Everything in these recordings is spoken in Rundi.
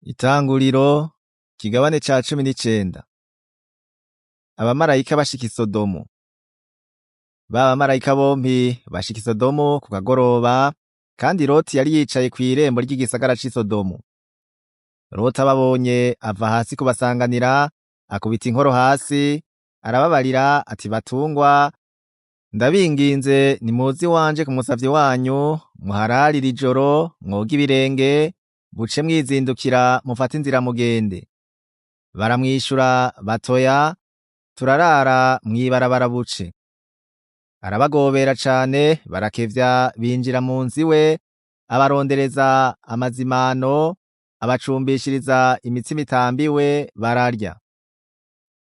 Itanguriro ikigabane ca 19. Abamarayika bashika i Sodomu. Ba bamarayika bompi bashika i Sodomu ku kagoroba, kandi Loti yari yicaye kw'irembo ry'igisagara c'i Sodomu. Loti ababonye ava hasi kubasanganira, akubita inkoro hasi, arababarira ati batungwa, ndabinginze nimuze iwanje ku musavyi wanyu, muhararire ijoro, mwoge ibirenge, buce mwizindukira mufate inzira mugende. Baramwishura batoya, turarara mw'ibarabara buce. Arabagobera cane, barakevya binjira mu nzu iwe, abarondereza amazimano, abacumbishiriza imitsima itambiwe, bararya.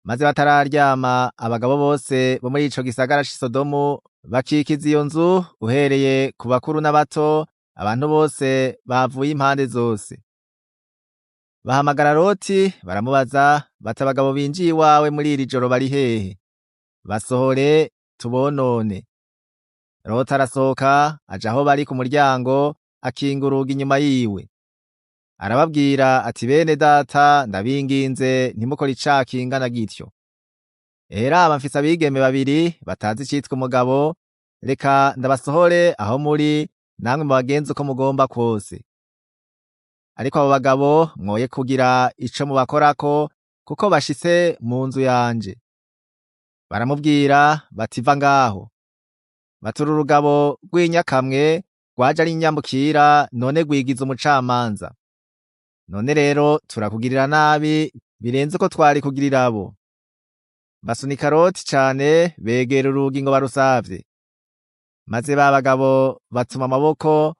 Maze batararyama, abagabo bose bo muri ico gisagara c'i Sodomu bakikiza iyo nzu, uhereye ku bakuru n'abato, abantu bose bavuye impande zose. Bahamagara Loti baramubaza bati abagabo binjiye iwawe muri iri joro bari hehe? Basohore tubonone. Loti arasohoka aja aho bari ku muryango, akinga urugi inyuma yiwe. Arababwira ati bene data ndabinginze ntimukore icaha kingana gityo. Ehe mfise abigeme babiri batazi icitwa umugabo, reka ndabasohore aho muri namwe mubagenze uko mugomba kwose. Ariko abo bagabo mwoye kugira ico mubakorako kuko bashitse mu nzu yanje. Baramubwira bati va ngaho. Batura urugabo rw'inyakamwe rwaje ari inyambukira none rwigiza umucamanza. None rero turakugirira nabi birenze uko twari kugirira abo. Basunika Loti cane begera urugi ngo barusavye. Maze ba bagabo batuma amaboko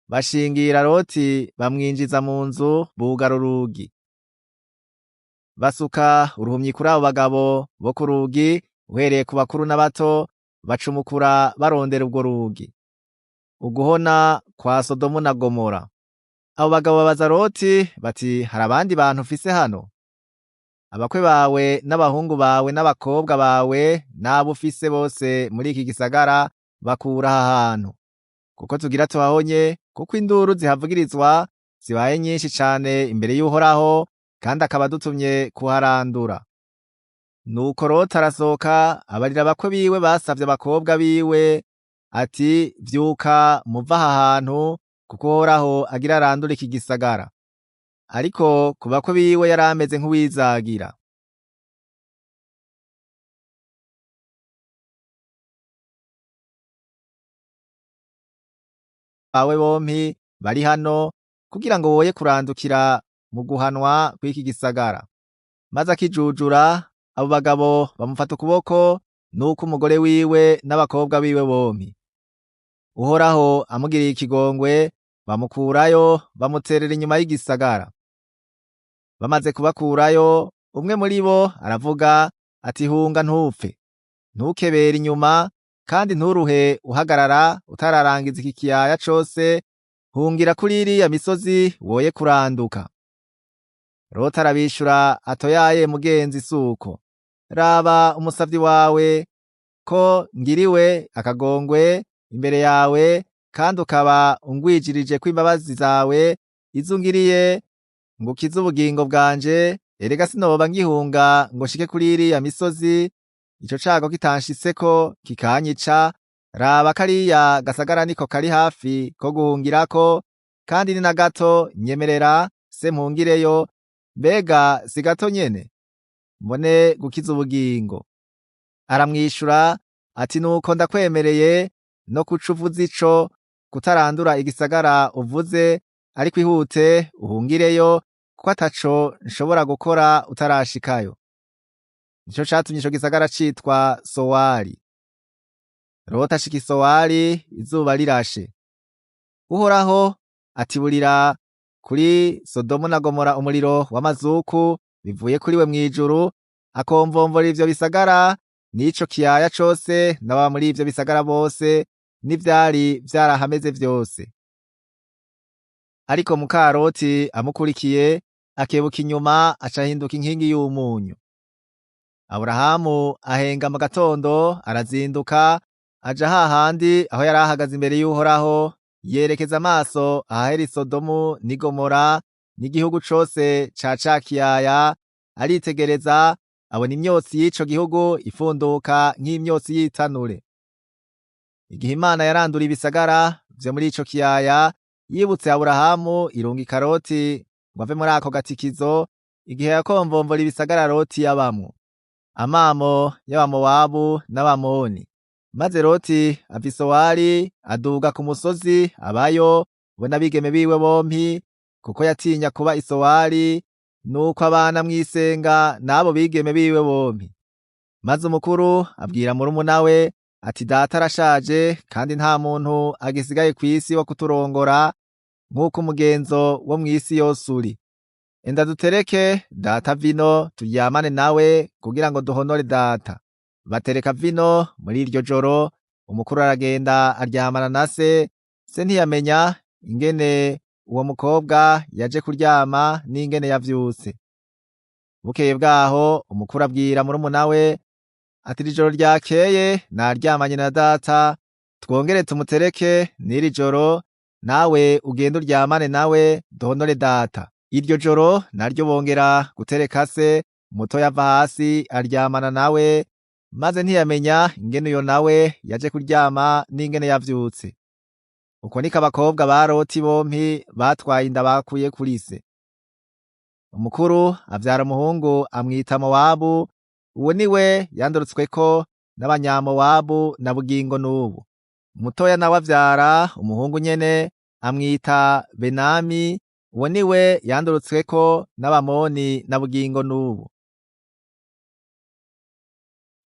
bashingira Loti bamwinjiza mu nzu bugara urugi. Basuka uruhumyi kuri abo bagabo bo ku rugi uhereye ku bakuru n'abato bacumukura barondera urwo rugi. Uguhona kwa Sodomu na Gomora. Abo bagabo babaza Loti bati hari abandi bantu ufise hano? Abakwe bawe n'abahungu bawe n'abakobwa bawe n'abo ufise bose muri iki gisagara bakura aha hantu. Kuko tugira tuhahonye, kuko induru zihavugirizwa zibaye nyinshi cane imbere y'Uhoraho, kandi akaba adutumye kuharandura. Nuko Loti arasohoka abarira abakwe biwe basavye abakobwa biwe ati vyuka muve aha hantu kuko Uhoraho agira arandure iki gisagara. Ariko ku bakwe biwe yari ameze nk'uwizagira. Bawe bompi bari hano kugira ngo woye kurandukira mu guhanwa kw'iki gisagara. Maze akijujura abo bagabo bamufata ukuboko nuko umugore wiwe n'abakobwa biwe bompi. Uhoraho amugiriye ikigongwe bamukurayo bamuterera inyuma y'igisagara. Bamaze kubakurayo umwe muri bo aravuga ati hunga ntupfe, ntukebere inyuma kandi nturuhe uhagarara utararangiza iki kiyaya cose, hungira kuri iriya misozi woye kuranduka. Loti arabishura atoyaye mugenzi suko. Raba umusavyi wawe ko ngiriwe akagongwe imbere yawe kandi ukaba ungwijirije kw'imbabazi zawe izo ungiriye ngo ukize ubugingo bwanje, erega sinoba ngihunga ngo nshike kuri iriya misozi, ico cago kitanshitseko kikanyica. Raba kariya gasagara niko kari hafi ko guhungirako, kandi ni na gato nyemerera se mpungireyo, mbega si gato nyene mbone gukiza ubugingo. Aramwishura ati nuko ndakwemereye no kuca uvuze ico kutarandura igisagara uvuze, ariko ihute uhungireyo kuko ataco nshobora gukora utarashikayo. Nico catumye ico gisagara citwa Sowari. Loti ashika i Sowari izuba rirashe. Uhoraho atiburira kuri Sodomu na Gomora umuriro w'amazuku bivuye kuri we mw'ijuru, akomvomvora ivyo bisagara n'ico kiyaya cose n'ababa muri ivyo bisagara bose n'ivyari vyarahameze vyose. Ariko muka Loti amukurikiye akebuka inyuma aca ahinduka inkingi y'umunyu. Aburahamu ahenga mu gatondo arazinduka aja hahandi aho yari ahagaze imbere y'Uhoraho, yerekeza amaso ahahera i Sodomu n'i Gomora. n'igihugu cose ca ca kiyaya, aritegereza abona imyotsi y'ico gihugu ifunduka nk'imyotsi y'itanure. Igihe Imana yarandura ibisagara vyo muri ico kiyaya, yibutse Aburahamu irungika Loti ngo ave muri ako gatikizo, igihe yakomvomvora ibisagara Loti yabamwo, amamo y'Abamowabu n'Abamoni. Maze Loti ava i Sowari aduga ku musozi abayo, we n'abigeme biwe bompi, kuko yatinya kuba i Sowari, nuko abana mw'isenga n'abo bigeme biwe bompi. Maze umukuru abwira murumuna we ati data arashaje kandi nta muntu agisigaye kw'isi wo kuturongora nk'uko umugenzo wo mw'isi yose uri. Enda dutereke data vino turyamane nawe kugira ngo duhonore data. Batereka vino muri iryo joro, umukuru aragenda aryamana na se, se ntiyamenya ingene uwo mukobwa yaje kuryama n'ingene yavyutse. Bukeye bwaho umukuru abwira murumuna we ati iri joro ryakeye naryamanye na data, twongere tumutereke n'iri joro, nawe ugende uryamane nawe duhonore data. Iryo joro naryo bongera gutereka se, mutoyi ava hasi aryamana nawe, maze ntiyamenya ingene uyo nawe yaje kuryama n'ingene yavyutse. Uko niko abakobwa ba Loti bompi batwaye inda bakuye kuri se. Umukuru avyara umuhungu amwita Mowabu, uwo niwe yandurutsweko n'Abanyamowabu na bugingo n'ubu. Mutoya nawe avyara umuhungu nyene amwita Benami, uwo niwe yandurutsweko n'Abamoni na bugingo n'ubu.